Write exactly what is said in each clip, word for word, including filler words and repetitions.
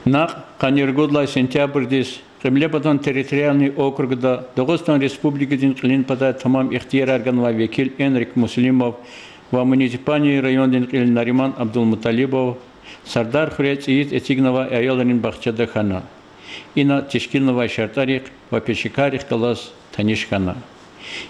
Накь къанни ругуд лагьай сентябрдиз Кьиблепатан территориальный округда Дагъустан Республикадин кьилин патай тамам ихтиярар ганвай векил Энрик Муслимов ва муниципальный райондин кьил Нариман Абдулмуталибов Сардархуьре цӀийиз эцигнавай аялрин бахчада хьана. Ина тешкилнавай шартӀарихъ ва пешекаррихъ галаз таниш хьана.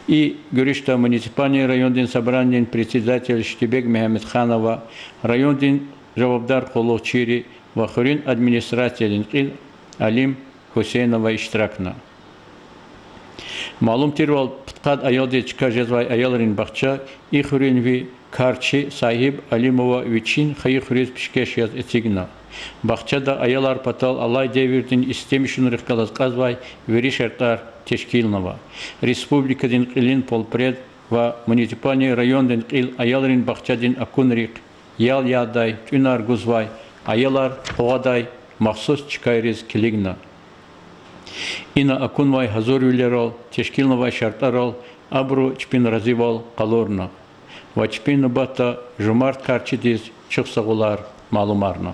И гуьруьшда муниципальный райондин собранидин председатель Штибек Мегьамедханова, райондин жавабдар къуллугъчийри ва хуьруьн администрациядин кьил Алим Гьусейнова иштиракна. Малум тирвал, пудкъад аялдиз чка жезвай аялрин бахча и хуьруьн ви карчи Сагьиб Алимова вичин хайи хуьруьз пишкеш яз эцигна. Бахчада аялар патал алай девирдин истемишунрихъ галаз кьазвай вири шартӀар тешкилнава. Республикадин кьилин полпред ва муниципальный райондин кьил аялрин бахчадин акунрихъ ял ядай, тӀуьнар гузвай, аялар къугъвадай махсус чкайриз килигна. Ина акунвай гьазурвилерал, тешкилнавай шартӀарал абуру чпин разивал къалурна ва чпин нубатда жумарт карчидиз чухсагъулар малумарна.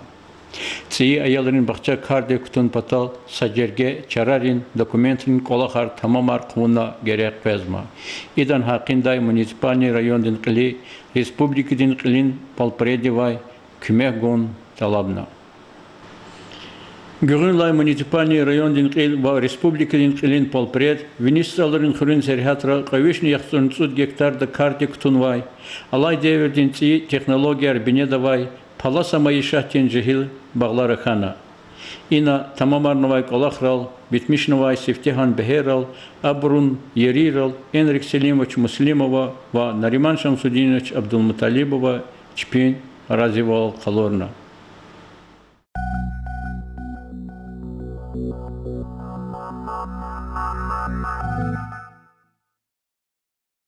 ЦӀийи аялрин бахча кардик кутун патал са жерге чарарин документрин кӀвалахар тамамар хъувуна герек къвезма. Идан гьакъиндай муниципальный райондин кьили республикадин кьилин полпреддивай куьмек гун тӀалабна. Гуьгъуьнлай муниципальный райондин кьил ва республикадин кьилин полпред вини СтӀалрин хуьруьн сергьятра кьве вишни яхцӀурни цӀуд гектарда кардик кутунвай, алай девирдин цӀийи технологияр бинедавай паласа майишатдин жегьил багълара хьана. Ина тамамарнавай кӀвалахрал, битмишнавай сифтегьан бегьеррал абурун ерийрал Энрик Селимович Муслимова ва Нариман Шамсудинович Абдулмуталибова чпин разивал къалурна.